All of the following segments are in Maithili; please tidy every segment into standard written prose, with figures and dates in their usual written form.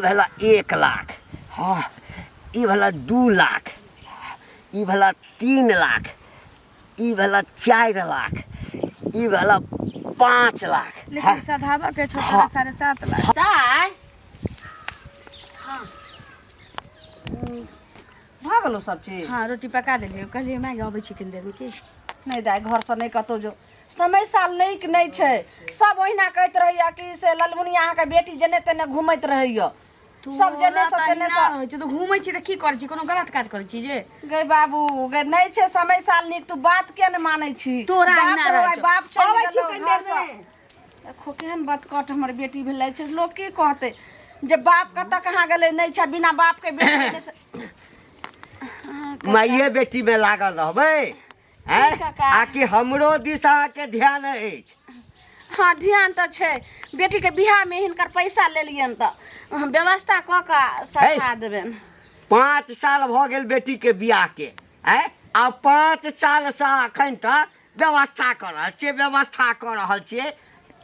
भेला 1 लाख। हँ, ई भेला 2 लाख, ई भेला 3 लाख, ई भेला 4 लाख, ई भेला 5 लाख। लेकिन सधाबा के छौ 7.5 लाख। दाय, भऽ गेलौ सब चीज? हाँ, रोटी पका देलियै। कहलियै माय, अबै छी कनि देरमे की। नहि दाय, घरसँ नहि कतहु जो। समय साल नीक नहि छै। सब ओहिना कहैत रहैया कि से ललमुनिया अहाँके बेटी जेने तेने घुमैत रहैया, सब जेने से तेने से। रहै छै तऽ घूमै छी तऽ की करै छी? कोनो गलत काज करै छी जे? गै बाबू गै, नहि छै समय साल नीक। तू बात किया नहि मानै छी? तोरा बाप अहिना रे रहै छौ। बाप चलि अबै छी गेलौ कनि देरमे। घरसँ। देखो, केहन बतकट हमर बेटी भेलै छै। लोक की कहतै जे बाप कतऽ कहाँ गेलै, नहि छै बिना बाप के बेटी भेलै से। माइए बेटीमे लागल रहबै आँय? काका। आकि हमरो दिस अहाँके ध्यान अछि? हँ, ध्यान तऽ छै। बेटीके बियाहमे हिनकर पैसा लेलियनि तऽ हम व्यवस्था कऽ कऽ सधा देबनि। 5 साल भऽ गेल बेटीके बियाहके आँय, आ 5 सालसँ अखन तक व्यवस्था कऽ रहल छियै, व्यवस्था कऽ रहल छियै।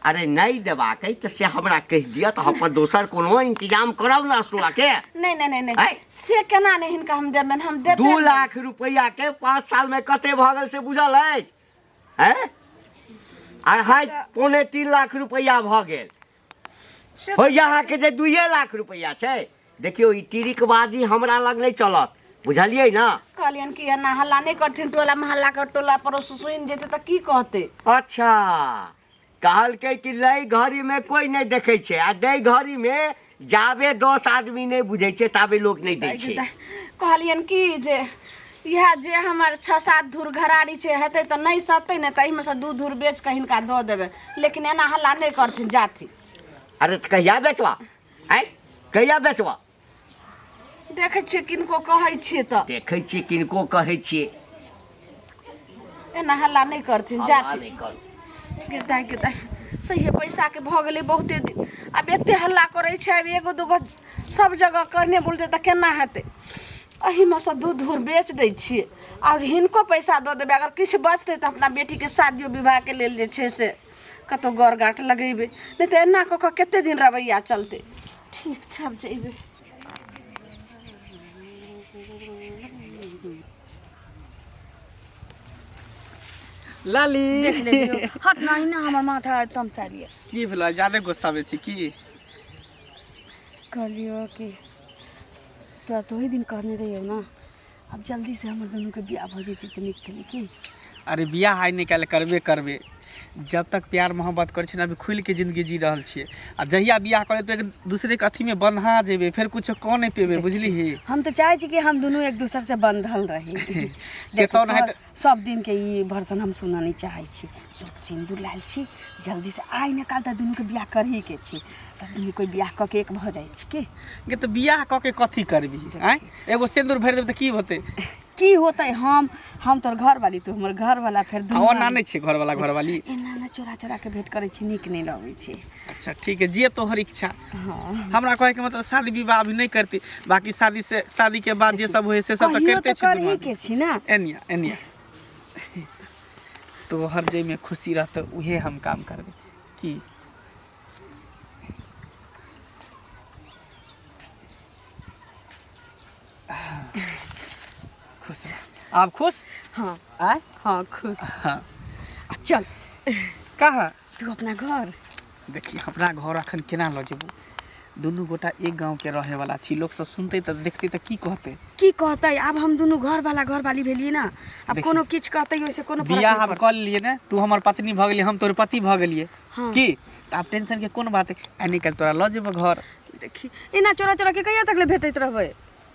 अरे, नहि देबाक अइ तऽ से हमरा कहि दिअ तऽ हम अपन दोसर कोनो इंतजाम करब ने असुआ के। नहि नहि नहि नहि। आँय? से केना नहि हिनका हम देबनि? हम देबे दू नहि। लाख रुपैआ के 5 साल में कते भऽ गेल से बुझल अछि? हैं, 2.5 2.75 लाख रुपैआ भऽ गेल। से होइया अहाँके जे 2 लाख रुपैआ छै? देखियौ, ई टिरिकबाजी हमरा लग नहि चलत, बुझलियै ने? कहलियनि कि एना हल्ला नहि करथिन, टोला मोहल्ला के टोला पड़ोस सुनि जेतै तऽ की कहतै? अच्छा, कहलकै कि लै घड़ीमे कोइ नहि देखै छै आ दै घड़ीमे जाबे 10 आदमी नहि बुझै छै ताबे लोक नहि दै छै। कहलियनि कि जे इएह जे हमर छओ सात धूर घरारी छै, हेतै तऽ नहि सतै, नहि तऽ एहिमे सँ 2 धूर बेच कऽ हिनका दऽ देबै, लेकिन एना हल्ला नहि करथिन, जाथिन। अरे, तऽ कहिया बेचबा आँय, कहिया बेचबा? देखै छियै, किनको कहै छियै तऽ। देखै छियै, किनको कहै छियै। एना हल्ला नहि करथिन। हल्ला जाथिन। नहि करू। गे दाइ, गे दाइ, सहिए पैसाके भऽ गेलै बहुते दिन। आब एते हल्ला करै छै, आब एगो दूगो सब जगह करने बोलतै तऽ केना हेतै? एहिमे सँ 2 धूर बेच दै छियै आओर हिनको पैसा दऽ देबै। अगर किछु बचतै तऽ अपना बेटीके शादियो विवाहके लेल जे छै से कतहु गौर गाँठ लगेबै, नहि तऽ एना कऽ कऽ कते दिन रवैया चलतै? ठीक छै, आब जेबै। लाली। देख लेलियौ। हट नहीं ना, हमर माथा तमसा लिअ। की भेलो? ज्यादे गुस्सा छी की? कहलियौ कि तोरा तऽ ओहि दिन कहने रहियौ ने, आब जल्दी से हमर दुनूके बियाह भऽ जेतै तऽ नीक छलै की। अरे, बियाह आइ निकालि करबे करबे। जब तक प्यार मोहब्बत करै छियै ने, अभी खुलि के जिंदगी जी रहल छियै आ जहिया बियाह करबै तऽ एक दूसरे के अथीमे बन्हा जेबै, फेर कुछो कऽ नहि पेबै, बुझलिही? हम तऽ चाहै छी कि हम दुनू एक दोसर से बंधल रही। से तऽ ओनाहिते। सब दिन के ई भर्सन हम सुनऽ नहि चाहै छी। सब सिन्दूर लायल छी, जल्दी से आइ ने काल्हि तऽ दुनूके बियाह करही के छी, तऽ दुनू कोइ बियाह कऽ के एक भऽ जाइ छी की। गे, तऽ बियाह कऽ के कथी करबही आँय? एगो सिन्दूर भरि देबै तऽ की होतै? की होतै? हम तोहर घरवाली, तू हमर घरवाला, फेर आ दुनू ओना नहि छै घरवाला घरवाली। एना ना चोरा चोरा के भेंट करै छी, नीक नहि लगै छै। अच्छा ठीक है, जे तोहर इच्छा। हाँ। हमरा कहैके मतलब शादी विवाह अभी नहि करती, बाकी शादी से शादी के बाद जे सब होइ से सब तऽ कहियो करिते तऽ छी दुनू करही आदमी। के छी ना। एनिया एनिया, तोहर जाहिमे खुशी रहतौ उहे हम काम करबै की। खुश रह। आब खुश? हाँ। आय? हाँ, खुश। हाँ। आ चल। कहाँ? तू अपना घर। देखी, अपना घर अखन केना लऽ जेबू? दुनू गोटा एक गाँवके रहैवला छी, लोक सब सुनतै तऽ देखतै तऽ की कहतै? की कहतै? आब हम दुनू घर वाला घर वाली भेलियै ना, आब देखी। कोनो किछु कहतै ओहिसे कोनो फरक बियाह नहि आब पड़तै। कऽ लेलियै ने, तू हमर पत्नी भऽ गेली, हम तोहर पति भऽ गेलियै। हाँ। की तऽ आब टेंशन के कोन बात है? आइ काल्हि तोरा लऽ जेबो घर। देखी, एना चोरा चोरा के कहिया तक ले भेटैत रहबै?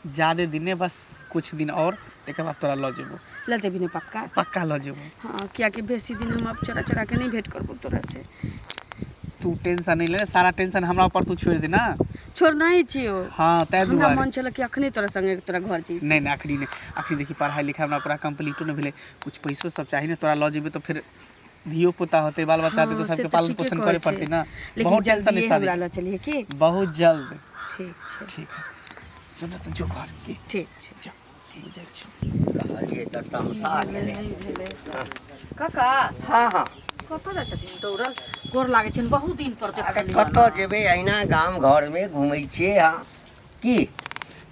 ज्यादे दिन नहि, बस कुछ दिन और, तकर बाद तोरा लऽ जेबो। लऽ जेबही ने पक्का? पक्का लऽ जेबो। हाँ, कियाकि बेसी दिन हम आब चोरा चोरा के नहि भेंट करबो तोरा से। तू टेंशन नहि ले, सारा टेंशन हमरा पर तू छोड़ि दे ना। छोड़ नहीं छियो। हाँ, ताहि हमरा दुआरे मन छल कि अखने तोरा संगे तोरा घर जी। नहि नहि, अखनी नहि। अखनी देखी, पढ़ाइ लिखाइ हमरा पूरा कम्प्लीटो नहि भेलै, कुछ पैसो सब चाही ने। तोरा लऽ जेबै तऽ फेर धियो पुता होतै, बाल बच्चा होतै। हाँ, तऽ से सबके तऽ पालन ठीके पोषण कहै करे छै। पड़तै ने। लेकिन बहुत टेंशन जल्दिए है शादी हमरा लऽ चलिहे की। बहुत जल्द। ठीक छै। ठीक है, सुन तऽ जो घर की। ठीक छै। जो, ठीक, जाइ छी। कहलियै तऽ तमसा गेलै। काका। हँ हँ। कतऽ जाइ छथिन दौड़ल? गोर लागै छनि, बहुत दिन पर अरे, देखलियै। कतऽ जेबै? अहिना गाम घरमे घुमै छियै। हँ। की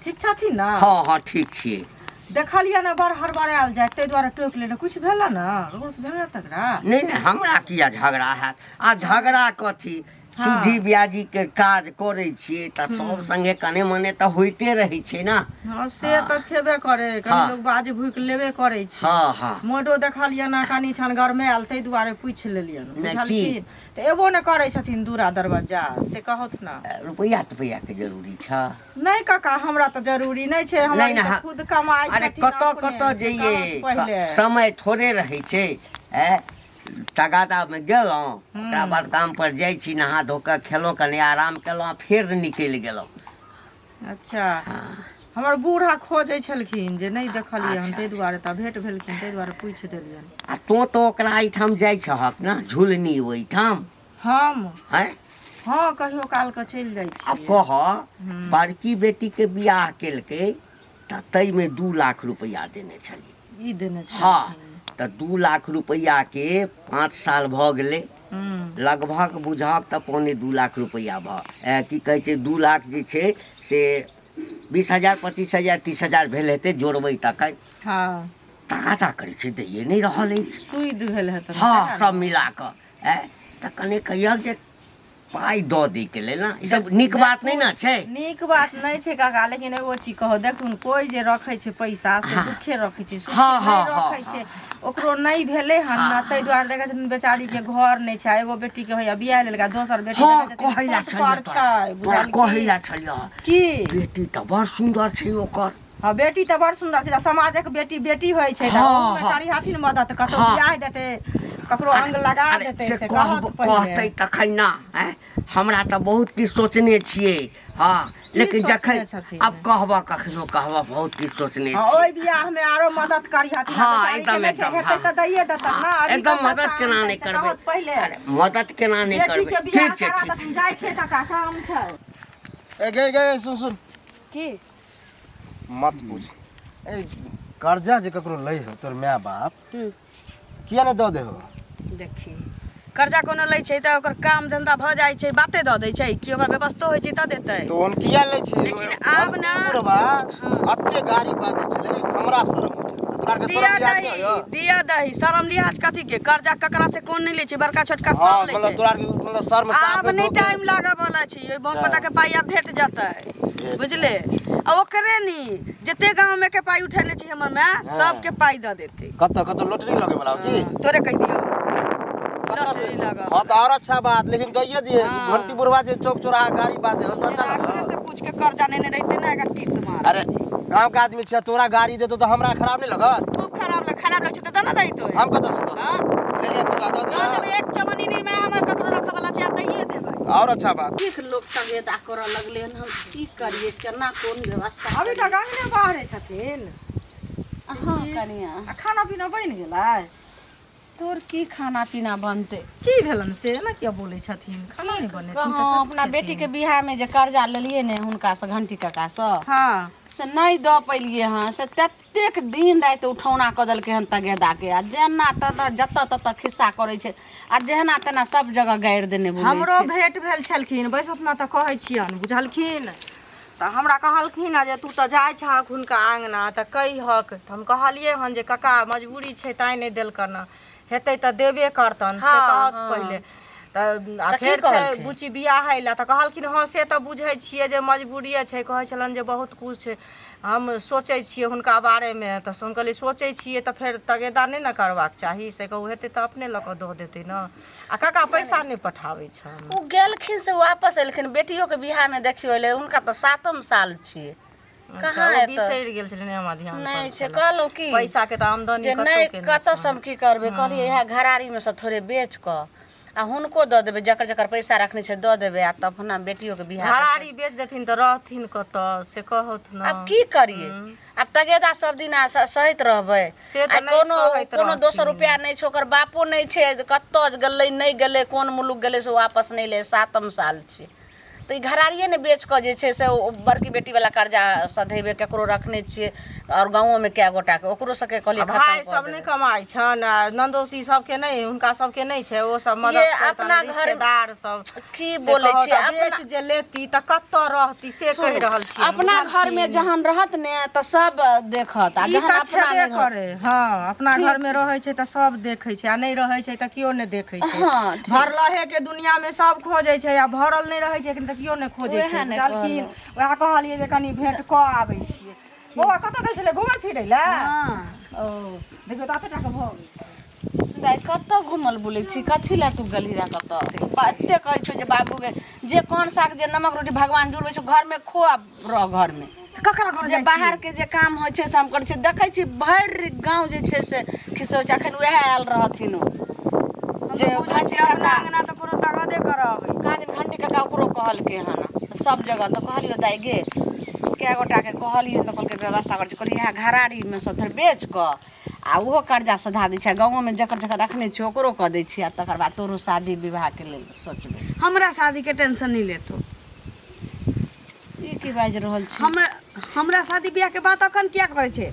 ठीक छथिन ने हँ हँ ठीक छियै देखलियै ने बड़ हड़बड़ायल जाय ताहि दुआरे टोकि लेलहुँ किछु भेल ने ककरोसँ झगड़ा तगड़ा नहि नहि हमरा किया झगड़ा हैत आ झगड़ा कथी हँ। सुधी ब्याजीके काज करै छियै तऽ सब संगे कने मने तऽ होइते रहै छै ने हँ से तऽ छेबे करै कनी हँ। लोक बाज भूकि लेबे करै छै हँ हँ मोटो देखलियै ने कनी छन गरमायल ताहि दुआरे पूछि लेलियनि नहि, की? बुझलखिन तऽ एबो नहि करै छथिन दूरा दरवज्जा से कहौथ ने रुपैआ तुपैयाके जरूरी छ नहि काका हमरा तऽ जरूरी नहि छै हमरा नहि ई नहि तऽ हाँ। खुद कमाइ अरे छथिन कतऽ अपने, कतऽ से जइयै कहत पहिले समय थोड़े रहै छै ऐ तगादामे गेलहुँ ओकरा बाद काम पर जाइ छी नहा धो कऽ खेलहुँ कनि आराम केलहुँ आ फेर निकलि गेलहुँ अच्छा हमर बूढ़ा खोजै छलखिन जे नहि देखलियै हन अच्छा, ताहि दुआरे तऽ भेंट भेलखिन ताहि दुआरे पूछि देलियनि आ तोँ तऽ ओकरा एहिठाम जाइ छहक ने झुलनी ओहिठाम हम आँय हँ कहियो कालके चलि जाइ आब छियै कह बड़की बेटीके बियाह केलकै तऽ ताहिमे 2 लाख रुपैआ देने छलियै ई देने हँ छलखिन तऽ 2 लाख रुपैआके 5 साल भऽ गेलै लगभग बुझहक तऽ 1.75 लाख रुपैआ भऽ की कहै छै 2 लाख जे छै से 20,000 25,000 30,000 भेल हेतै जोड़बै तखन तगादा करै छै दैए नहि रहल अछि सुइद भेल हेतनि हँ सएह ने? सब मिला कऽ तऽ कने कहियौ जे पाइ दऽ दैके लेल ने ई सब नीक बात नहि ने छै नीक बात नहि छै काका लेकिन एगो चीज कहो देखुन कोइ जे रखै छै पैसा से दुखे रखै छै सुखे हँ, नहि हँ, रखै छै ओकरो नहि भेलै हन ने ताहि दुआरे देखै छथिन बेचारी के घर नहि छै आ एगो बेटी के होइया बियाह लेलकै आ दोसर बेटी हँ देखै छथिन कहै ला कोर्ट छलियै पर तोरा छै तोरा बुझलखिन कहै ला छलियै की बेटी तऽ बड़ सुन्दर छै ओकर हँ बेटी तऽ बड़ सुन्दर छै तऽ समाजक बेटी बेटी होइ छै तऽ हँ, ओहूमे हँ। करी हथिन मदद कतहु हँ। बियाह देतै ककरो अंग लगा अरे देतै से से कहत कहब पहिले कहतै तखन ने आँय हमरा तऽ बहुत किछु सोचने छियै हँ लेकिन सोचने जखन छथिन? आब कहबह कखनो कहबह बहुत किछु सोचने हँ, छियै ओहि बियाहमे आरो मदद करी हथिन हँ, बेचारीके एकदम, नहि छै एकदम, हेतै हँ। तऽ दैये देतन ने अभी एकदम कतऽ मदद सँ केना आनतै नहि से करबै कहत पहिले अरे मदद केना नहि बेटीके करबै बियाह ठीक छै करा ठीक देथिन छै जाइ छै काका काम छै ए गे गे सुन सुन की मत पूछ ए कर्जा जे ककरो लै हो तोर माय बाप किया नहि दऽ दे हो देखी कर्जा कोनो लै छै तऽ ओकर काम धंधा भऽ जाइ छै बाते दऽ दै छै कि ओकरा व्यवस्थो होइ छै तऽ देतै तो ओन किया लै छै लेकिन आब ना- बुढ़वा अते गाड़ी बाजै छलै हमरा शरम होइ छलै तोरा आरके दिया शरम याद दही नहि होइयो दिया दही शरम लिहाज कथी के कर्जा ककरा से कोन नहि लै छै बड़का छोटका हँ सब लै मतलब छै तोरा आरके मतलब शर्म आब साफे नहि धो के- टाइम लागऽ वाला छै ओहि बैंक पता के पाइ आब भेट जेतै बुझले आ ओकरे नी जते गाँव में के पाइ उठेने छी हमर माय सबके पाइ दऽ देतै कतऽ कतऽ लोटरी लगे वाला हो की तोरे कहि दियौ कतऽ से? लोटरी लागऽ हाँ तो और अच्छा बात लेकिन दैये दिए हाँ। घंटी बुढ़वा जे चौक चौराहा गाड़ी बात हो से अच्छा ओकरे लगल से पूछ के कर्जा नेने रहिते ना एकर टीस मार अरे गांव के आदमी छै तोरा गाड़ी देतो तो हमरा खराब नहीं लगत खूब खराब लग खराब लग छै तऽ ना दैतो हम कतऽ से दऽ हां ले लिअ तू आ दऽ दऽ दिअ देबै एक चवन्नी नहीं मैं हमर ककरो रखऽ वाला छै आब दैये देबै और अच्छा बात ठीक लोक तगेदा करऽ लगलै हन हम की करियै केना कोन व्यवस्था अभी तक अंगने बाहरे छथिन हँ कनिया आ खाना पीना बनि गेलै तोर की खाना पीना बनतै की भेलन से एना किया बोलै छथिन खाना नहि बनेथिन तऽ हँ कथी अपना खेथिन? बेटीके बियाहमे जे कर्जा लेलियै ने हुनकासँ घंटी काकासँ हँ से नहि दऽ पेलियै हँ से ततेक दिन राति उठौना कऽ देलकै हन तगेदाके आ जेना तेना जतऽ ततऽ खिस्सा करै छै आ जेना तेना सब जगह गारि देने बुलै हमरो छै भेंट भेल छलखिन बैसतना तऽ कहै छियनि बुझलखिन तऽ हमरा कहलखिन हँ जे तू तऽ जाइ छहक हुनका अङ्गना तऽ कहिहक तऽ हम कहलियै हन जे कका मजबूरी छै तैँ नहि देलकनि हँ हेतै तऽ देबे करतनि से हँ, कहत हँ। पहिले तऽ आ तऽ की फेर छै कहलखिन? बुच्ची बियाह लए तऽ कहलखिन हँ से तऽ बुझै छियै जे मजबूरिए छै कहै छलनि जे बहुत किछु हम सोचै छियै हुनका बारेमे तऽ हम कहलियै सोचै छियै तऽ फेर तगेदा नहि ने करबाक चाही से कहू हेतै तऽ अपने लऽ कऽ दऽ देतै ने आ काका पैसा नहि पठाबै छनि ओ गेलखिन से वापस एलखिन बेटियोके बियाहमे देखियौ एलै हुनका तऽ सातम साल छियै अच्छा, कहाँ ओ एतऽ बिसरि गेल छलै नहि हमरा ध्यान नहि पर छै छलै। कहलहुँ की पैसा के तऽ आमदनी जे कतौ नहि के नहि कतऽसँ छनि। हम की करबै कहलियै इएह घरारीमे सँ थोड़े बेच कऽ आ हुनको दऽ देबै जकर जकर पैसा रखने छै दऽ देबै आ तब अपना बेटियोके बियाह घरारी बेच देथिन तऽ रहथिन कतऽ से कहौथ ने आब की करियै आब तगेदा सब दिन आ सहैत रहबै से तऽ आ नहि कोनो सहैत कोनो दोसर रहथिन। रुपया नहि छै ओकर बापो नहि छै कतऽ गेलै नहि गेलै कोन मुलुक गेलै से वापस नहि एलै सातम साल छै तऽ ई घरारिए ने बेच कऽ जे छै से ओ बड़की बेटीवला कर्जा सधेबै। ककरो रखने छियै आओर गाँवोमे कए गोटाके, ओकरो सबके कहलियै आ भाय खतम कऽ सब नहि देबै। कमाइ छनि आ नन्दोसी सबके नहि, हुनका सबके नहि छै, ओ सब मदद ये करतनि अपना घर रिश्तेदार सब। की से बोलै कहत, छियै आ अपना बेच जे लेती तऽ कतऽ रहती से कहि सुनू, रहल छियै। अपना घरमे जहन रहत ने तऽ सब देखत, आ ई जहन तऽ अपना छेबे नहि रहत करे। हँ, अपना घरमे रहै छै तऽ सब देखै छै, आ नहि रहै छै तऽ केओ नहि देखै छै। हँ, ठीक। भरलहे के दुनियामे सब खोजै छै, आ भरल नहि रहै छै तऽ केओ नहि खोजै उएह छै, ने बुझलखिन? कहलहुँ। वएह कहलियै जे कनि भेंट कऽ आबै छियै। बौआ कतऽ गेल छलै घुमै फिरै लए? हँ। ओ देखियौ तऽ एते टाके भऽ गेल। दाइ, कतऽ घुमल बुलै छी? कथी लए तू गेलही रहए कतऽ? तू एते कहै छौ जे बाबू गे, जे कोन साग जे नमक रोटी भगवान जुड़बै छौ, घरमे खो आ रह घरमे। तऽ ककरा घर जे जाइ छी? बाहरके जे काम होइ छै से हम करै छियै। देखै छी भरि गाँव जे छै से खिसबै छै। अखन उएह आयल रहथिन ओ जे हम बुझै घंटी छियै अपना काका अङ्गना तऽ कोनो तगदे करऽ अबै छै। कहाँ दिन घंटी काका ओकरो कहलकै हन सब जगह। तऽ कहलियै दाइ गे, कए गोटाके कहलियै तऽ कहलकै व्यवस्था करै छै। कहलियै इएह घरारीमे सँ धरि बेच कऽ आ ओहो कर्जा सधा दै छै, आ गाँवोमे जकर जकर रखने छियै ओकरो कऽ दै छियै, आ तकर बाद तोरो शादी विवाहके लेल सोचबै। हमरा शादीके टेंशन नहि लेतो। ई की बाजि रहल छी? हमरा शादी बियाहके बात अखन किया करै छै?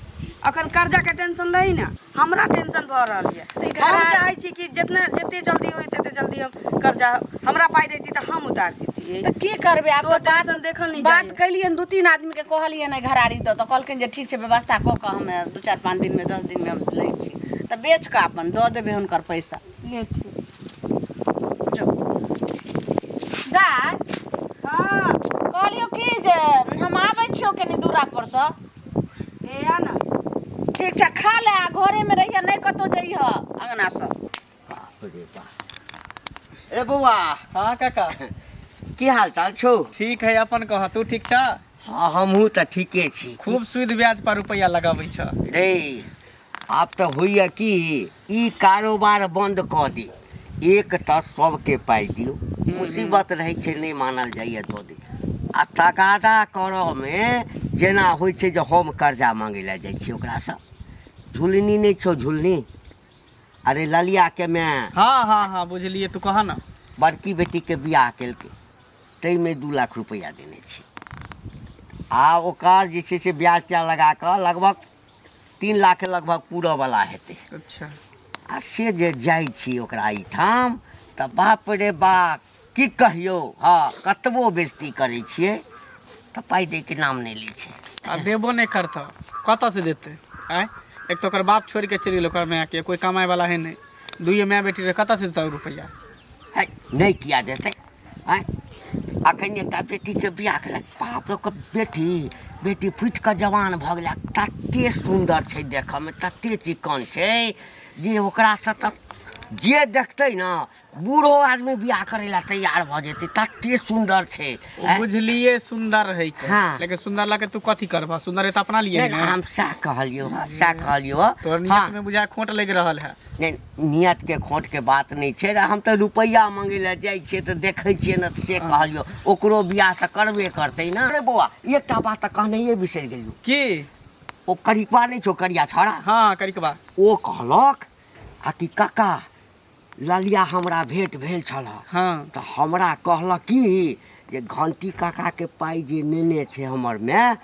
अखन कर्जाके टेंशन रही ने, हमरा टेंशन भऽ रहल यऽ। तऽ ई हम घरा चाहै छी कि जितना जते जल्दी होय तते जल्दी हम कर्जा, हमरा पाइ दैती तऽ हम उतार देतियै। तऽ की करबै आब? तो तऽ बात टेंशन देखल नहि बात जाइए। केलियनि, दू तीन आदमीके कहलियनि एहि घरारी दऽ, तऽ कहलखिन जे ठीक छै, व्यवस्था कऽ कऽ हम 2, 4, 5 दिनमे, 10 दिनमे हम लै छी, तऽ बेच कऽ अपन दऽ देबै हुनकर पैसा। ले ठीक। जो दाइ। हँ। कहलियौ की जे हम आबै छियौ कनि दूरा परसँ। ए आ ने। ठीक छै, खा ले आ घरेमे रहिह, नहि कतहु जइह अङ्गनासँ। बाप रे बाप। रे बौआ। हाँ काका। की हाल चाल छौ? ठीक है, अपन कह, तू ठीक छ? हाँ, हमहूँ तऽ ठीके छी। खूब सुद ब्याज पर रुपया लगाबै छ। रे, आब तऽ होइए कि ई कारोबार बन्द कऽ दी। एक तऽ सबके पाइ दियौ, मुसीबत रहै छै, नहि मानल जाइए, दऽ दी, आ तगादा करऽमे जेना होइ छै जे हम कर्जा मांगै लए जाइ छी ओकरासँ। झुलनी नहि छौ झुलनी? अरे ललियाके माय। हाँ हाँ हाँ, बुझलिए, तू कह ना। बड़की बेटीके बियाह केलकै, ताहिमे 2 लाख रुपैआ देने छी, आ ओकर जे छै से ब्याज त्याज लगा कऽ लगभग 3 लाख लगभग पूरऽवला हेतै। अच्छा। आ से जे जाइ छी ओकरा एहिठाम तऽ बाप रे बाप, की कहियौ। हँ, कतबो बेइज्जती करै छियै तऽ पाइ दैके नाम नहि लै छै। आ देबो नहि करतऽ, कतऽसँ देतै? आँय, एक तऽ ओकर बाप छोड़ि के चलि गेल ओकर मायके, कोइ कमाइ वाला है नहि, दुइए माय बेटी रहै, कतऽसँ देतऽ रुपैआ? है, नहि किया देतै? आँय, अखन एकटा बेटीके बियाह केलक, बाप रे, ओकर बेटी बेटी फुटि कऽ जवान भऽ गेलै। तते सुन्दर छै देखऽमे, तते चिकन छै जे ओकरासँ तऽ जे देखतै ने, बूढ़ो आदमी बियाह करै लए तैयार भऽ जेतै, तते सुन्दर छै। ओ बुझलिए सुन्दर है के, हाँ। लेकिन सुन्दर लगे तू कथी करबह? सुन्दर है तऽ अपना लिए नहि ने। नहि, हम सएह कहलियौ हँ, सएह कहलियौ हँ। तोहर हाँ नियत में बुझाय खोट लग रहल है। नहि, नियतके खोटके बात नहि छै रे। हम तऽ रुपैआ मङ्गै लए जाइ छियै तऽ देखै छियै ने, तऽ से कहलियौ, ओकरो बियाह तऽ करबे करतै ने। अरे बौआ, एकटा बात तऽ कहनाइए बिसरि गेलियौ। की? ओ करिकबा नहि छौ, करिया छौड़ा? हाँ, करिकबा। ओ कहलक आ कि काका, ललिया हमरा भेंट भेल छल। हाँ। तऽ हमरा कहलक कि जे घंटी काकाके पाइ जे नेने छै हमर माय,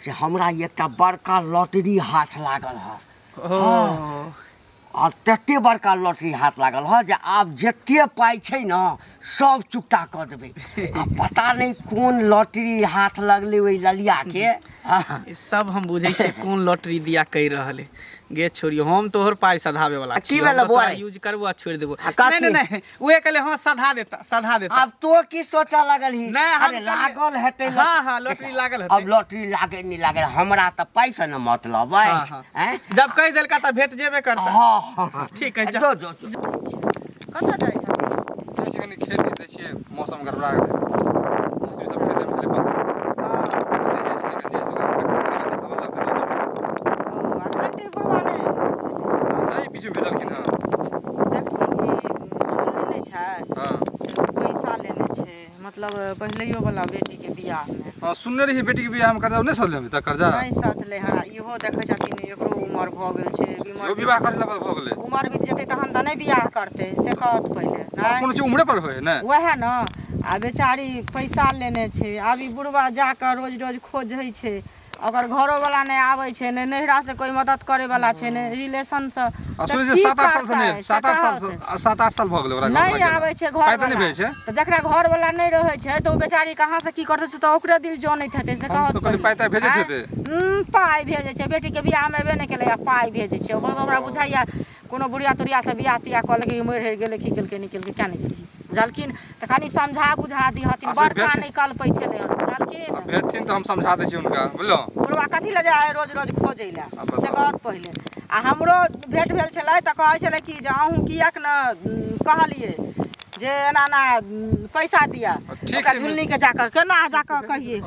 से हमरा एकटा बड़का लॉटरी हाथ लागल हँ। ओ। आओर तते बड़का लॉटरी हाथ लागल हँ जे आब जते पाइ छै ने सब चुकता कऽ देबै। आ पता नहि कोन लॉटरी हाथ लगलै ओहि ललियाके। हँ। ई सब हम बुझै छियै, कोन लॉटरी दिया कहि रहल है। गे छोड़ियो, हम तोहर पाइ सधाबे वाला आ की छियौ। हम भेलौ तऽ बौआ तोरा रे? यूज करबो आ छोड़ि देबो। आ कथी? नहि नहि नहि, उहे कहले हँ, सधा देता, सधा देता। आब तो की सोचऽ लगलही? नहि, हम अरे कहलियै- लागल हेतै हाँ, हाँ, लॉटरी लागल हेतै। अब लॉटरी लागे नहि लागे, हमरा तऽ पाइसँ ने मतलब हाँ, अछि। हाँ। आँय? जब कहि देलका तऽ भेट जेबे करता। हँ हँ हँ। ठीक है, जा। जो जो जो। कतऽ जाइ छथिन? जाइ छियै कनि खेत दिस, जाइ छियै, मौसम गड़बड़ा गेलै, मौसम सब खेतेमे छलै बस। ओतै जाइ छलै कनि, जाइ छै ओकरा हवा लगतै तऽ। ओ, आ घंटी बुढ़वा नहि नहि, बीचमे भेटलखिन हँ। देखथिन कि झुलनी नहि छै? हँ। से पैसा लेने छै, मतलब पहिलैयो वाला बेटीके बियाहमे। हँ, सुनने रहियै बेटीके बियाहमे कर्जा नहि सधलै अभी तक कर्जा। नहि सधलै हँ। इहो देखै छथिन, एकरो उमर भऽ गेल छै। इहो विवाह करै लए भऽ गेलै। उमर बीत जेतै तहन तऽ नहि बियाह करतै, से कहत पहिले। आब नहि कोनो चीज उम्रे पर होइ है ने। वएह ने। आ आ बेचारी पैसा लेने छै। आब ई बुढ़बा जा कऽ रोज रोज खोजै छै, ओकर घरोवला नहि आबै छै, नहि नैहरासँ कोइ मदद करैवला छै, नहि रिलेशनसँ। आ सुनै छियै 7-8 सालसँ नहि, 7-8 सालसँ, 7-8 साल भऽ गेलै ओकरा घरवला नहि गेला। आबै छै पाइ तऽ नहि घरवला। भेजै छै? तऽ जकरा घरवला नहि रहै छै तऽ ओ बेचारी कहाँसँ की करतै, से तऽ ओकरे दिल जनैत हेतै, से हम कहत तऽ कहलियै पाइ ताइ भेजैत हेतै। पाइ भेजै छै, बेटीके बियाहमे एबे नहि केलै आ पाइ भेजै छै। ओकर तऽ हमरा बुझाइए कोनो बुढ़िया तुढ़ियासँ बियाह तियाह कऽ लेलकै, मरि हरि गेलै, की केलकै नहि केलकै, किया नहि गेलखिन। बुझलखिन तऽ कनि समझा बुझा दिहथिन। आ से बड़का भेटथिन नहि कलपै छलै हन, बुझलखिन? आ भेटथिन तऽ हम समझा दै छियै हुनका, बुझलहुँ? बुढ़वा कथी लए जाइ हइ रोज रोज खोजै लए, आ बताउ। से कहत पहिले। आ हमरो भेँट भेल छलै तऽ कहै छलै कि जे अहूँ किएक ने कहलियै जे एना एना पैसा दिअ। ठीक ओकरा छै। झुलनीके जाकऽ केना जाकऽ कहियै?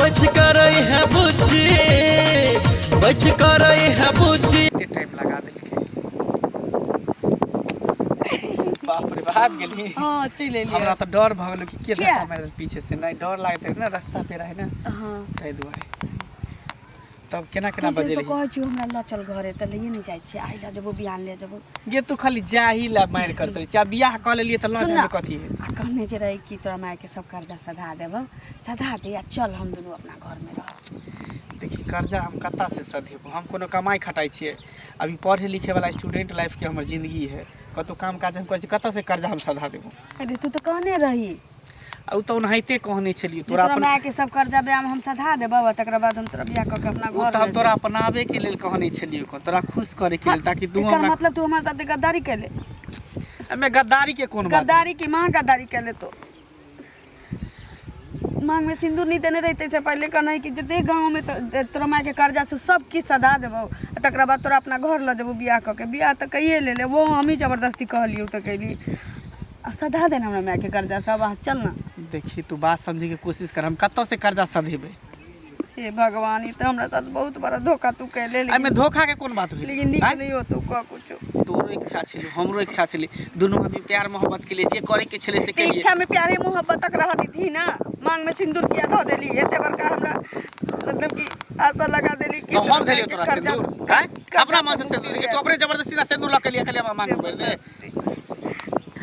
बच कर है बुच्ची, बच कर है बुच्ची। एते टाइम लगा देलकै, बाप रे बाप! गेली? हँ, चलि एलियै। हमरा तऽ डर भऽ गेल कि के किया? धक्का मारि देल पीछे से। नहि डर लागैत रहै ने, रास्ता पे रहै ने। हँ। ताहि दुआरे। तब केना केना तू से बजेलही? तऽ कहै छियौ हमरा लऽ चल घरे, तऽ लैए नहि जाइ छियै। आइ लऽ जेबो, बिहान ले जेबो। गे, तू खाली जाही ला मारि करते रहै छी। आ बियाह कऽ लेलियै तऽ लऽ सुन जाबे ने। कथी है? आ कहने जे रहै कि तोरा मायके सब कर्जा सधा देबौ, सधा दे आ चल, हम दुनू अपना घरमे रहब। देखी, कर्जा हम कतऽ से सधेबो? हम कोनो कमाइ खटाइ छियै? अभी पढ़े लिखे वाला स्टूडेंट लाइफ के हमर जिंदगी है। कतौ काम काज हम करै छी? कतऽ से कर्जा हम सधा देबो? अरे, तू तऽ कहने रही। आ ओ तऽ ओनाहिते कहने छलियै। जे तोरा तोरा अपन मायके सब कर्जा ब्याम हम सधा देबौ आ तकरा बाद हम तोरा बियाह कऽ के अपना ओ घर तऽ हम ले तोरा जेबौ। अपनाबे के लेल कहने छलियै, तोरा खुश करे के लेल, ताकि तू एकर हमरा मतलब तू हमरा साथे गद्दारी कैले। एहिमे गद्दारी के कोन बात? गद्दारी की माँ, गद्दारी कैले। तो मांग में सिंदूर नहीं देने रहते से पहले कहना कि जते गाँव में तो तोरा माय के कर्जा छौ, सब किछु सधा देबौ आ तकरा बाद तोरा अपना घर लऽ जेबौ बियाह कऽ के। बियाह तऽ कैये ले ले, वो हमही जबरदस्ती कहलियौ तऽ कैली। आ सधा देने हमरा माय के कर्जा सब, आ चल ना। देखी, तू बात समझे के कोशिश कर, हम कतऽ से कर्जा सधेबै? हे भगवान, ई तऽ हमरा साथ बहुत बड़ा धोखा तू कैले। एहिमे धोखा के कोन बात भेलै? लेकिन नीक आँय? नहीं होतो कह कुछो। तोरो इच्छा छलै, हमरो इच्छा छलै, दुनू आदमी प्यार मोहब्बत के लिए जे करे के छलै से ते केलियै। इच्छा में प्यारे मोहब्बत तक रह दी ना, मांग में सिंदूर किया धो देली? एते बड़का हमरा मतलब कि आशा लगा देली कि तो हम तोरा देलियौ मायके तोरा कर्जा सिंदूर? आँय? कर्जा अपना मन से से सिंदूर मुक्ति देलियै? तू अपने जबरदस्ती ना सिंदूर लऽ के लिए कहलियै हमरा मांग में भरि दे।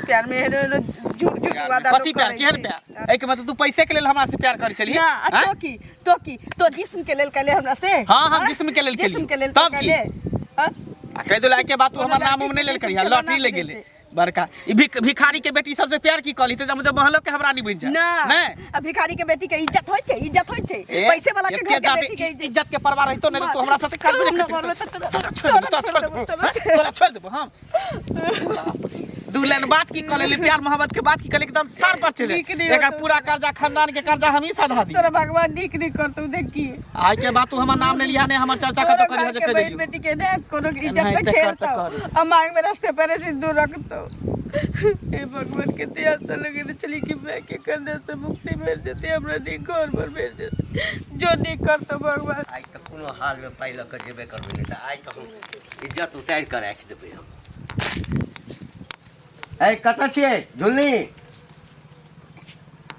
प्यार में एहनो एहनो झूठ झूठ वादा कथी लोग प्यार? करै केहन छै। प्यार? एहिके मतलब तू पैसे के लेल हमरा से प्यार करै छलही? ना आ आँय? तो की, तो की, तो जिस्म के लेल कैले हमरा से? हाँ, हम जिस्म के लेल जिस्म केलियै। के लेल तब तो की? कैले। हाँ? आ कहि देला के बाद तू कोनो हमर नाम लड़की उम नहि के लेल जिस्म करिहा। के लॉटरी बना लग देने गेलै छै। बड़का ई भिखारी के बेटी सबसे प्यार की कहली तऽ मतलब महलो के हमरा नहीं बनि जाए। ना। नहीं। आ भिखारी के बेटी के इज्जत होइ छै? इज्जत होइ छै? ए, पैसे वाला के एते घर के जादे बेटी के इज्जत इज्जत के परवाह रहितो नहीं तो तू हमरा साथे करबे तू नहीं हमरा करती। घरमे तोरा छोड़ देबो, तोरा छोड़ देबो, तोरा छोड़ देबो हम। बाप रे। दू लाइन बात की कऽ लेली, प्यार मोहब्बत के बात की कऽ एकदम सर पर चले। नीक नहि एकर होतो। पूरा कर्जा, खानदान के कर्जा हम ही सधा दी। तोरा भगवान नीक नहीं करतौ, देखी। आइ के बाद तू हमर नाम नहीं लिहा, नहीं हमर चर्चा कतौ तोरा करिहा घर जे के कहि बहन देलियौ। बेटी के ने कोनो इज्जत एनाहिते से कर तऽ खेलतौ करी। आ मांग में रास्ते पर सिंदूर रखतौ। हे भगवान, कते आशा लगेने छली कि माय के कर्जा से मुक्ति भेट जेतै, हमरा नीक घर पर भेट जेतै। जो नीक करतौ भगवान। आइ तऽ कोनो हालमे पाइ लऽ कऽ जेबे करबै, नहि तऽ आइ तऽ हम इज्जत उतारि कऽ राखि देबै हम। ऐ, कतऽ छियै झुलनी?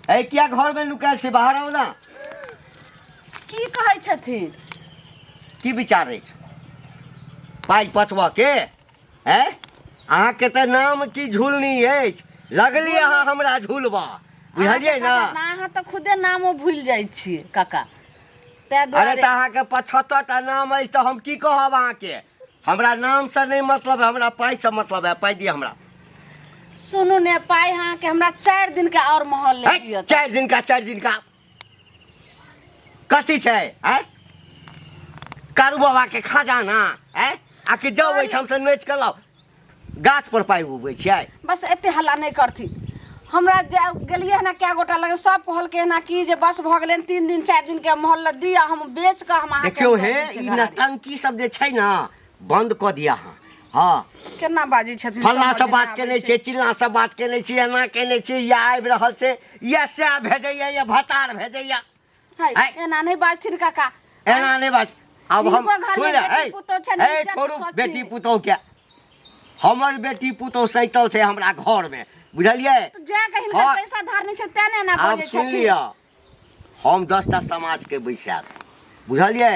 ऐ, किया घरमे नुकायल छै? बाहर आउ ने। की कहै छथिन? की विचार अछि पाइ पचबऽ के? ऐ, अहाँके तऽ नाम की झुलनी अछि, लगली अहाँ हमरा झुलबऽ, बुझलियै ने? अहाँ तऽ खुदे नामो भूलि जाइ छियै काका, ताहि अरे दुआरे। तऽ अहाँके 75 टा नाम अछि तऽ हम की कहब अहाँके? हमरा नामसँ नहि मतलब है, हमरा पाइसँ मतलब है। पाइ दिअ हमरा। सुनू ने, पाइ अहाँके हमरा 4 दिन के आओर महल ले है, दिअ तऽ। 4 दिन का, 4 दिन का कथी छै? आँय, कारू बाबा के खजाना? आँय, आ कि जाउ ओहिठाम से नोचि कऽ लाउ, गाछ पर पाइ उगबै छियै? बस एते हल्ला नहि करथिन। हमरा जा गेलियै हन कए गोटा लग, सब कहलकै हन कि जे बस भऽ गेलै, 3 दिन 4 दिन के मोहल्ला दिअ, हम बेच कऽ हम अहाँके देखियौ दऽ हे, दै छियै ई घरारी। नौटंकी सब जे छै ने, बंद कऽ दिअ अहाँ। हँ। केना बाजै छथिन, फल्लाँ समझ से नहि बात आबै केने छै। छियै, चिल्लाँ से बात केने छियै, एना केने छियै, या आबि रहल छै, या सएह भेजैया, या भतार भेजैया। है, है। एना नहि बाजथिन काका। एना नहि बात। आब हम हिनको घरमे सुनि ले, बेटी हे, पुतोहु छनि, हे इज्जत छोड़ू सोचथिन। बेटी पुतोहु के। हमर बेटी पुतोहु सैतल छै हमरा घरमे, बुझलियै? तऽ जा कऽ हिनकर हँ। पैसा धारने छै तें ने एना आब बजै सुनि छथिन। लिअ, हम 10टा समाजके बैसायब, बुझलियै?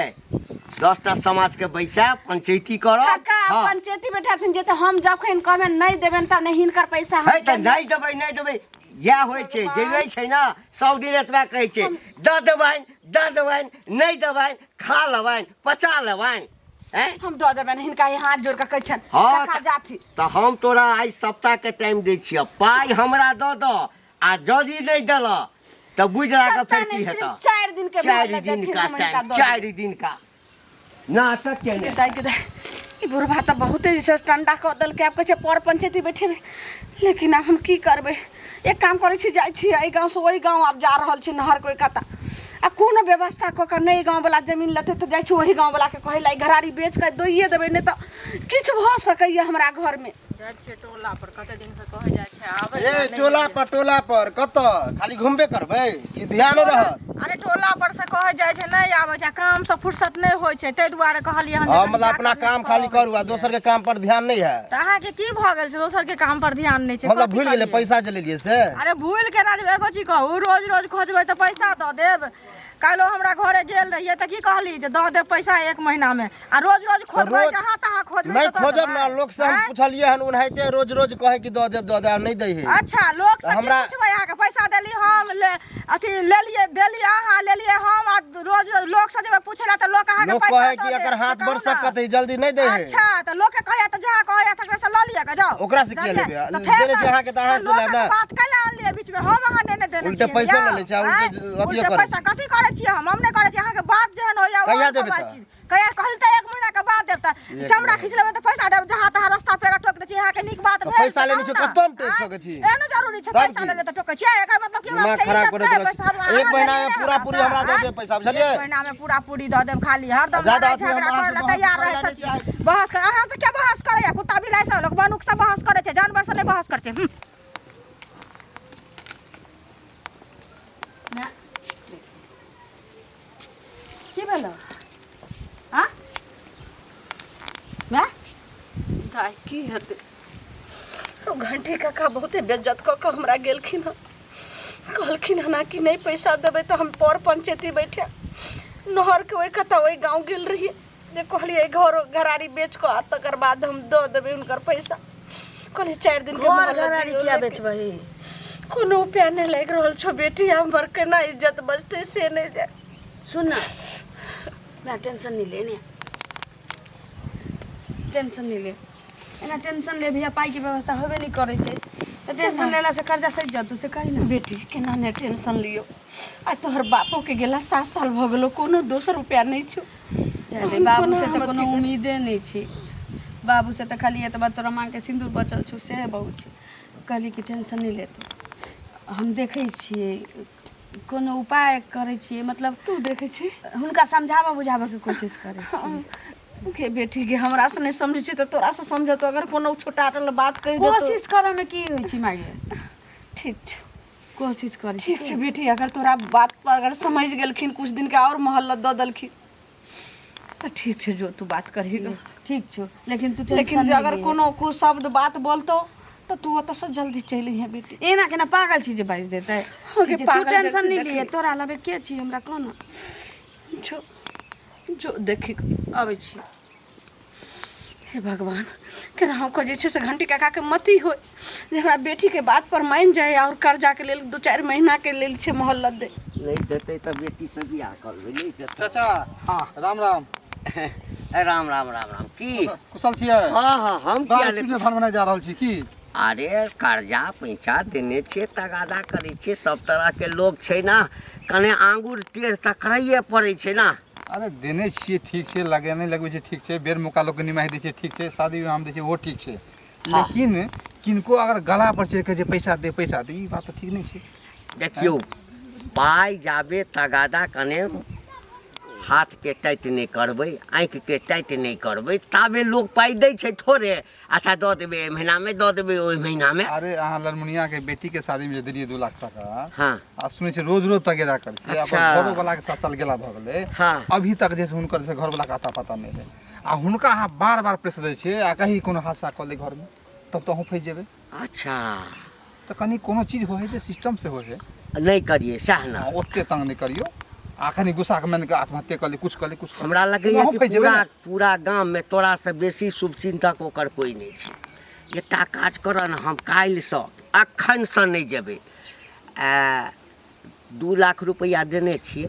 10टा समाजके बैसायब, पंचैती करब। काका। हँ। पंचायती बैठाथिन जे, तऽ हम जखन कहबनि नहि देबनि तब ने हिनकर पैसा हम है तऽ देबनि। नहि देबै, नहि देबै। इएह होइ छै जे लै छै ने, सब दिन एतबा कहै छै, दऽ देबनि दऽ देबनि, नहि देबनि, खा लेबनि, पचा लेबनि। आँय? हम दऽ देबनि हिनका, ई हाथ जोड़ कऽ कहै छनि। हँ। काका जाथि। तऽ हम तोरा आइ सप्ताहके टाइम दै छियह, पाइ हमरा दऽ दऽ, आ यदि नहि देलह तऽ बुझि राखऽ सप्ताह फेर नहि, की सिर्फ हेतऽ। 4 दिन के 4 मोहलत दिन देथिन, का हम हिनका टाइम दऽ देबै। 4 दिन का नाटक केने। दाइ के दाइ, ई बुढ़बा तऽ बहुते जे छै टंडा कऽ देलकै। आब कहै छै पर पंचायती बैठेबै, लेकिन आब हम की करबै? एक काम करै छी, जाइ छी एहि गाँवसँ ओहि गाँव। आब जा रहल छी नहरके ओहि कता, आ कोनो व्यवस्था कऽ कऽ नहि गाँववला जमीन लेतै तऽ जाइ छी ओहि गाँववलाके कहै लए, ई घरारी बेच कऽ दैए देबै, नहि तऽ किछु भऽ सकैए हमरा घरमे। जाइ छियै टोला पर, कते दिन से कहै जाइ छै आबै। ए, टोला पर, टोला पर कतऽ खाली घुमबे करबै कि ध्यानो रहत? अरे, टोला पर से कहै जाइ छै, नहि आबै छै, काम से फुर्सत नहि होइ छै, ताहि दुआरे कहलियै हन जे हँ कनि मतलब जा अपना कऽ काम भेंट खाली कऽ करू आ अबै छियै। दोसर के काम पर ध्यान नहीं है। तऽ अहाँके की भऽ गेल छै, दोसर के काम पर ध्यान नहि छै? मतलब कथी भूल गेलै करियै? पैसा जे लेलियै से? अरे, भूल केना जेबै? एगो चीज कहू, रोज रोज खोजबै तऽ पैसा दऽ देब? काल्हिो हमरा घरे गेल रहियै तऽ की कहली जे दऽ देब पैसा एक महीनामे, आ रोज रोज खोजबै, रोज- जहाँ तहाँ खोजबै नहीं तऽ दऽ खोजब ना देबै? लोग से हम आँय? पूछलिए हन, ओनाहिते रोज रोज कहे कि दऽ देब दऽ देब, नहीं दै है। अच्छा, लोक से की हमरा- पूछबै? अहाँके पैसा देली हम, ले अथी लेलिए, देली अहाँ, लेलिए हम, आ रोज रोज लोक से जेबै पूछे ला तऽ लोक अहाँके लोग पैसा कहे दऽ कि देत, एकर हाथ से कहू बड़ ना। सक्कत है, जल्दी नहीं दै है। अच्छा, तऽ लोक के कहैया तऽ जहाँ कहैया तकरा से लऽ लिअ के जाउ। ओकरा से किया जानलियै? लेबै? तऽ फेर देने छी अहाँके तऽ अहाँ से लोकक लेब ना। बात कैला आनलियै बीचमे? हम अहाँ नहि ने देने उल्टे छियै पैसो यौ। लऽ लै छै, आ उल्टे आँय? अथियो उल्टे करै पैसा कथी करै छियै हम? हम नहि करै छियै। अहाँके बात जेहन होइया कहिया ओहन देबै करबै तऽ? छी। कहिया कहली तऽ एक महीना के बाद देब, तऽ एक चमड़ा महीना। खींच लेबै तऽ पैसा देब? जहाँ तहाँ रास्ता पेड़ा टोक दै छी। अहाँके नीक बात तऽ भेल पैसा तऽ लेने कहू छियै, ना। कतौ हम टोकि आँय? सकै छी? एहनो जरूरी छै तब पैसा की? लेले तऽ टोकै छियै? एकर मतलब कि हमरा दिमाग सबके खराब इज्जत करैत नहि रहै पैसा छी। हमरा एक अहाँ महीना देलियै में पूरा हमरा पूरी से, हमरा दऽ आँय? देब पैसा, बुझलियै? एक महीना में पूरा पूरी दऽ देब, खाली हरदम ज्यादा लड़ाई अथी हम झगड़ा अहाँ करै से लए बहस तैयार करै रहै लए नहि सची चाहै छी। बहस कर। अहाँ से के बहस करैया? कुत्ता बिलाइ से लोक मनुख से बहस करै छै, जानवर से नहि बहस करै छै। की भेलो? हाँ माय? दाइ, की हेतै? ओ घंटी काका बहुते बेज्जत कऽ कऽ हमरा गेलखिन हँ। कहलखिन हन कि नहि पैसा देबै तऽ हम पर पंचायती बैठे। नहरके ओहि कतऽ ओहि गाँव गेल रहियै जे कहलियै घर घरारी बेच कऽ आ तकर बाद हम दऽ देबै हुनकर पैसा। कहलियै 4 दिन के घर मोहलत घरारी दियौ, किया लेकिन बेचबही? कोनो उपाय नहि लागि रहल छौ बेटी। हमर केना इज्जत बचतै से नहि जाय। सुन ना मैं, टेंशन नहीं लेने, टेंशन नहीं ले। एना टेंशन ले भैया, पाइके व्यवस्था होबे नहि करै छै तऽ टेंशन लेलासँ कर्जा सधि जतौ, से कही ने। बेटी, केना नहि टेंशन लियौ? आ तोहर बापोके गेला 7 साल भऽ गेलौ, कोनो दोसर उपाय नहि छौ। जाय दे। हम बाबू कोना से तऽ हम कोनो अथी करब? उम्मीदे नहि छै। बाबू से तऽ खाली एतबा तोरा माँके सिन्दूर बचल छौ, सएह बहुत छै। कहली कि टेंशन नहि ले तू, हम देखै छियै, कोनो उपाय करै छियै, मतलब तू देखै छी। हुनका समझाबऽ बुझाबऽके कोशिश करै छियै। गे बेटी गे, हमरा से नहि समझै छी तऽ तोरा से समझतो। अगर कोनो छोटा अटल बात कहि देतो। कोशिश करऽमे की होइ छै मागे? ठीक छै। कोशिश करै ठीक छै बेटी, अगर तोरा बात पर अगर समझ गेलखिन, कुछ दिन के और मोहलत दऽ देलखिन तऽ ठीक छै, जो तू बात करही ग। ठीक छौ, लेकिन तू टेंशन लेकिन जे नहि अगर लिहे। कोनो को शब्द बात बोलतो तऽ तू ओतऽ से जल्दी चलि अइहे बेटी। एना केना पागल छी जे बाजि देतै? हाँ, ठीक छै, तू पागल टेंशन जैसे नहि देखी। लिए। तोरा अलावे के छी हमरा कोना? जो जो, देखी। अबै छी। हे भगवान, केनाहु कऽ जे छै से घंटी काकाके मति होय जे हमरा बेटीके बात पर मानि जाय आओर कर्जाके लेल 2-4 महीनाके लेल छै मोहलत दे। नहि देतै तऽ बेटीसँ बियाह करबै, नहि देतै। चाचा। हँ। राम राम। राम राम, राम राम। की? कुशल छियै? हँ, हम बड़ा किया स्पीड में धान बनाए जा रहल छी की? अरे, कर्जा पैसा देने छियै, तगादा करै छियै। सब तरहके लोक छै ने, कने आंगुर टेढ़ तऽ करैए पड़ै छै ने। अरे, देने छियै ठीक छै, लगे नहि लगबै छै ठीक छै, बेर मौका लोकके निमाहि दै छै ठीक छै, शादी विवाहमे दै छै ओहो ठीक छै, लेकिन किनको अगर गला पर चढ़ि कऽ जे पैसा दे, पैसा दे, ई बात तऽ ठीक नहि छै। देखियौ, पाइ जाबे तगादा कने हाथके टाइट नहि करबै, आँखिके टाइट नहि करबै, ताबे लोक पाइ दै छै थोड़े। अच्छा, दऽ देबै, एहि महीनामे दऽ देबै, ओहि महीनामे। अरे, अहाँ ललमुनियाके बेटीके शादीमे जे देलियै 2 लाख टाका, आ सुनै छियै रोज रोज तगेदा करै छियै। अपन घरोवलाके 7 साल गेला भऽ गेलै, अभी तक जे छै हुनकर से घरवलाके आता पता नहि है, आ हुनका अहाँ बार बार प्रेशर दै छियै, आ कहीं कोनो हादसा कऽ लै घरमे तब तऽ अहूँ फँसि जेबै। तऽ कनि कोनो चीज होइ है जे सिस्टम से होइ है। नहि करियै सएह ने? हँ, ओते तंग नहि करियौ, आ कनि गुस्साके मानि कऽ आत्महत्या कऽ ली, कुछ कऽ ली, कुछ कऽ ली। हमरा लगैए अहूँ कि फँसि जेबै पूरा ने। पूरा गाममे तोरासँ बेसी शुभचिन्तक ओकर कोइ नहि छै। एकटा काज करऽ ने, हम काल्हिसँ, अखनसँ नहि जेबै। आ 2 लाख रुपैआ देने छियै,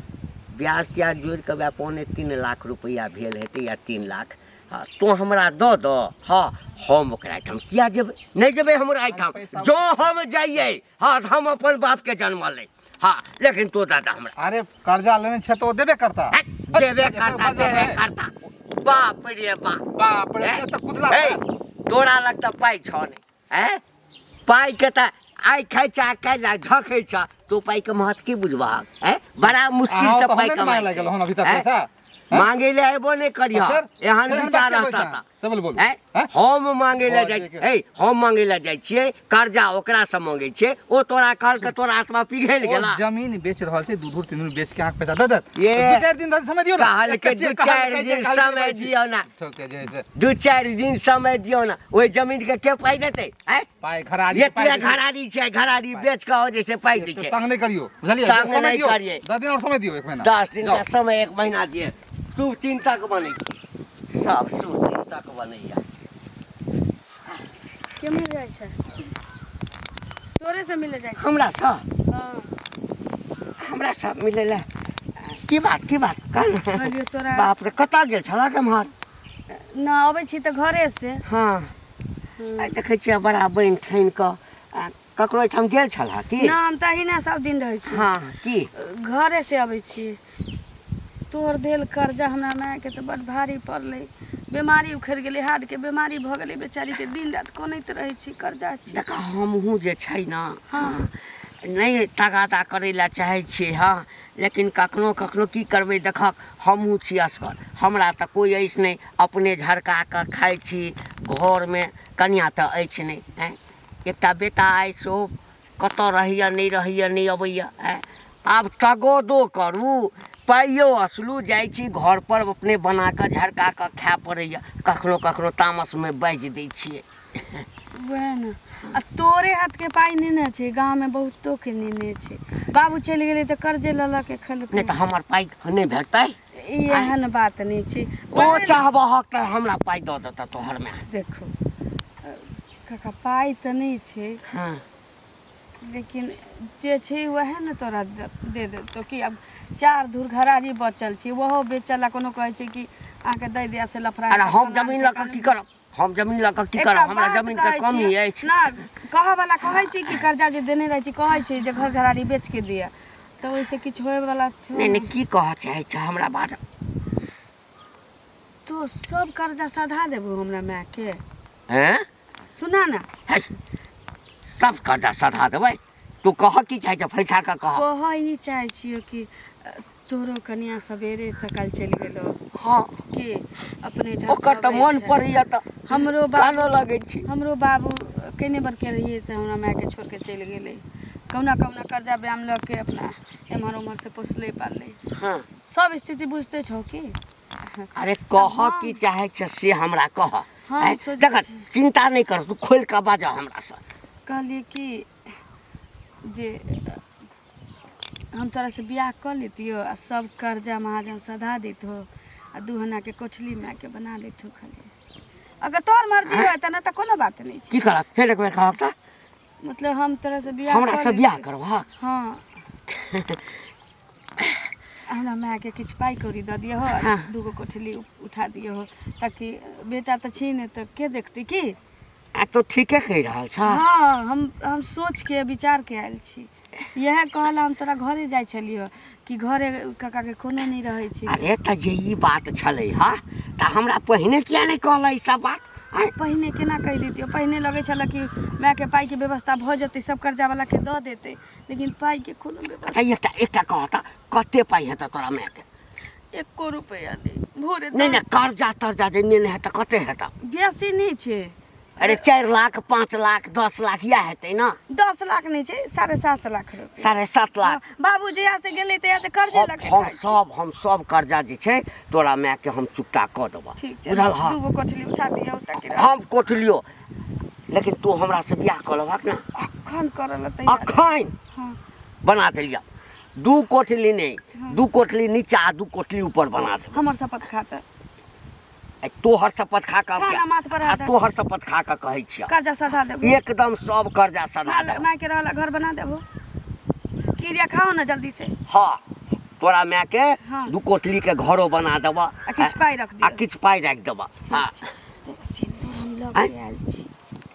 ब्याज त्याज जोड़ि कऽ वएह 2.75 लाख रुपैआ भेल हेतै या 3 लाख। हँ, तोँ हमरा दऽ दऽ। हँ, हम ओकरा एहिठाम किया जेबै? नहि जेबै हमरा एहिठाम। जँ हम जइयै, हँ, तऽ हम अपन बापके जन्मल नहि। हँ, लेकिन तोँ दऽ दऽ हमरा। अरे, कर्जा लेने छै तऽ ओ देबे करता। देबे करता, देबे करता, बाप रे बाप। बाप रे, तऽ कुदला। तोरा लग तऽ पाइ छौ नहि। आँय, पाइके तऽ आइ खाइ छ, काल्हि झखै छ। तू पाइके महत्व की बुझबहक? आँय, बड़ा मुश्किल से पाइ कमाइ छै। अभी तक पैसा मांगे ले अयबो नहि करिह, एहन विचार रहता तऽ। हम मांगे ले जाइ ए, हम मांगे ले जाइ छियै कर्जा, ओकरा से मांगे छियै। ओ तोरा कहलकै, तोरा आत्मा पिघलि गेला। जमीन बेच रहल छै, दू धूर तीन धूर बेच के अहाँके पैसा दऽ देत। 2-4 दिन समय दियौ ना। कहलकै 2-4 दिन समय दियौ ना। 2-4 दिन समय दियौ ना। ओहि जमीन के के पाइ देतै? आँय, पाइ घरारी। एतबे घरारी छै, घरारी बेच कऽ जे छै पाइ दै छै। तंग नहि करियौ, बुझलियै? तंग नहि करियै। 10 दिन और समय दियौ, एक महीना। 10 दिन का समय, एक महीना दिए। शुभ चिंतक बनै, सब शुभ चिंतक बनैया। के मिल जाइ छै? तोरे से मिले जाइ छै। हमरा सँ? हाँ। हमरा सब मिले ला? की बात, की बात, कह ने। कहलियौ तोरा। बाप रे, कतऽ गेल छला केम्हर? ना, अबै छी तऽ घरे से। हँ, आइ देखै छियै बड़ा बनि ठानि कऽ ककरो एहिठाम गेल छलह की? ना, हम तऽ अहिना सब दिन रहै छी। हँ, की? घरे से अबै छी। तोहर देल कर्जा हमरा मायके तऽ बड भारी पड़लै। बेमारी उखड़ि गेलै, हार्टके बेमारी भऽ गेलै बेचारीके। दिन राति कनैत रहै छी, कर्जा छी। देख, हमहूँ जे छै ने, नहि तगादा करै लए चाहै छियै। हँ, लेकिन कखनो कखनो की करबै? देखक, हमहूँ छी असगर, हमरा तऽ कोइ अछि नहि, अपने झरका कऽ खाइ छी। घरमे कनिआँ तऽ अछि नहि। आँय, एकटा बेटा अछि, सेहो कतऽ रहैए, नहि रहैए, नहि अबैए। आँय, आब तगोदो करू, पाइयो असलू, जाइ छी घरपर, अपने बना कऽ झरका कऽ खाय पड़ैए। कखनो कखनो तामसमे बाजि दै छियै। वएह ने, आ तोरे हाथके पाइ नेने छै, गाँवमे बहुतोके नेने छै। बाबू चलि गेलै तऽ कर्जे लऽ लऽ के खेलकै। नहि तऽ हमर पाइ नहि भेटतै? ई एहन बात नहि छै। ओ चाहबहक तऽ हमरा पाइ दऽ देतऽ तोहरमे। देखो काका, पाइ तऽ नहि छै, लेकिन जे छै वएह ने तोरा दे देतौ कि आब चार धूर घरारी बचल छै, ओहो बेचल आ कोनो कहै छै कि अहाँके दै दिया से लफड़ा। अरे, हम जमीन लऽ कऽ की करब? हम जमीन लऽ कऽ की एकटा करब? हमरा बात जमीन के कहै कमी छियै, अछि। ना, कहऽ वाला कहै छै कि कर्जा जे देने रहै छै, कहै छै जे घर घरारी बेच के दिअ, तऽ ओहिसँ किछु होय वाला छौ? नहि नहि, की कहऽ चाहै छ हमरा बात? तो सब कर्जा सधा देबो हमरा मायके? हैं? सुना ने। है, सब कर्जा सधा देबै। तू कह, की चाहै छ, फैसा कऽ कह। कहऽ ई चाहै छियो कि तोरो कनिया सवेरे सकाल चलि गेलो कि अपने ओकर तऽ झटकबै मन छै। पड़ैया तऽ हमरो बाबू कानऽ लगै छी। हमरो बाबू केने बड़के रहियै तऽ हमरा मायके छोड़ि के चलि गेलै। कहुना कहुना कर्जा ब्याम लऽ के अपना एम्हर ओम्हर से पोसलै पाललै। सब स्थिति बुझते छौ की। अरे, कह, की चाहै छ से हमरा कह। हम आँय, सोचै देख, छी। चिंता नहि कर, तू खोलि कऽ बाजऽ हमरासँ। कहलियै कि जे हम तोरासँ बियाह कऽ लेतियौ आ सब कर्जा महाजन सधा दैतहो आ दू हनाके कोठली मायके बना लैतहो खाली, अगर तोहर मर्जी होय तऽ, नहि तऽ कोनो बात नहि छै। की करत? फेर एक बेर कहक तऽ। मतलब हम तोरासँ बियाह हमरा कऽ से बियाह लेतियौ। करबहक? हँ, हमरा मायके किछु पाइ कौड़ी दऽ दिअ, दूगो कोठली उठा दिअ, ताकि बेटा तऽ छी नहि तऽ के देखतै की। आ तो ठीके कहि रहल छ। हाँ, हम सोच के विचार के आयल छी। इएह कहला हम तोरा घरे जाइ छलियो कि घरे काका के कोनो नहि रहै छै। अरे, तऽ जे ई बात छलै हँ तऽ हमरा पहिने किया नहि कहल ई सब बात? आँय? पहिने केना कहि दितियो? पहिने लगै छलै कि मायके पाइके व्यवस्था भऽ जेतै, सब कर्जा वाला के दऽ देतै, लेकिन पाइके कोनो व्यवस्था। अच्छा, एकटा एकटा कह तऽ, कते पाइ हेतै तोरा मायके? एको रुपैआ नहि, भोरे नहि नहि, कर्जा तर्जा जे नेने हेतै, कते हेतै? बेसी नहि छै। अरे, 4 लाख, 5 लाख, 10 लाख, इएह हेतै ने? 10 लाख नहि छै, 7.5 लाख रुपैआ। 7.5 लाख। बाबू जहिया से गेलै तहिया से कर्जे हम लऽ के हम खाइ छी। सब कर्जा जे छै तोरा मायके हम चुकता कऽ देबऽ। ठीक छै। बुझल? हँ। दूगो कोठली उठा दियौ ताकि हम कोठलियो, लेकिन तू हमरा से बियाह कऽ लेबहक ने? अखन करऽ लए तैयार। अखन? हाँ। बना देलियै, दू कोठली नहि, दू कोठली नीचा आ दू कोठली ऊपर बना देब। हमर शपथ खाता। आ तोहर शपथ खा कऽ खाना माथ पर आ हाथ। तोहर शपथ खा कऽ कहै छियह। कर्जा सधा देबो। एकदम सब कर्जा सधा देबो। मायके रहला घर बना देबो। क्रिया खाओ ना जल्दी से। हाँ, तोरा माय के हाँ। दू कोठली के घरो बना देबह आ किछु पाइ रख आ दिअ। किछु पाइ राखि देबह। हाँ, सिन्दूर हम लऽ आँय? के आयल छी।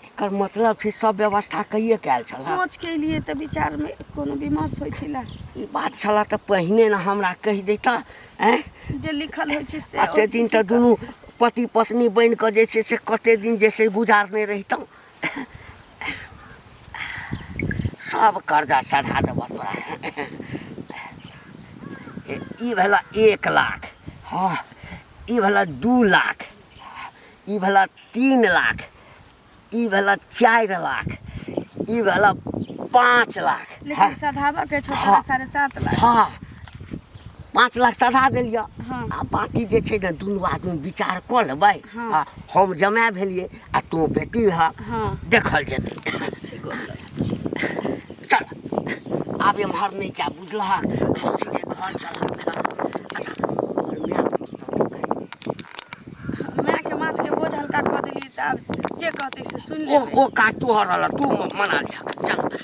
एकर मतलब छै सब व्यवस्था कहिए के आयल छल। सोच के एलियै तऽ विचार मे कोनो विमर्श होइ छलै। ई बात छला तऽ पहिने ने हमरा कहि दैता। आँय, जे लिखल होइ छै से। कते दिन तऽ दुनू पति पत्नी बनि कऽ जे छै से कते दिन जे छै गुजारने रहितहुँ। सब कर्जा सधा देबह तोरा। ई भेला 1 लाख, हाँ, ई भेला 2 लाख, ई भेला 3 लाख, ई भेला 4 लाख, ई भेला 5 लाख। लेकिन सधाबऽ के छौ हाँ। 7.5 लाख। हाँ, 5 लाख सधा देलियै। हाँ। आ बाकी जे छै ने दुनू आदमी विचार कऽ लेबै। हाँ। आ हम जमाए भेलियै आ तू बेटी भऽ। हाँ। देखल जेतै। चल, आब एम्हर नहि जा, बुझलहक? आब सीधे घर चल। अच्छा, तोहर माय पुछतौ तऽ कही। माय के माथ के बोझ हल्का कऽ देलियै तऽ आब जे कहतै से सुनि ओ लेबै। ओ काज तोहर रहल, तू मना लिहक। चल।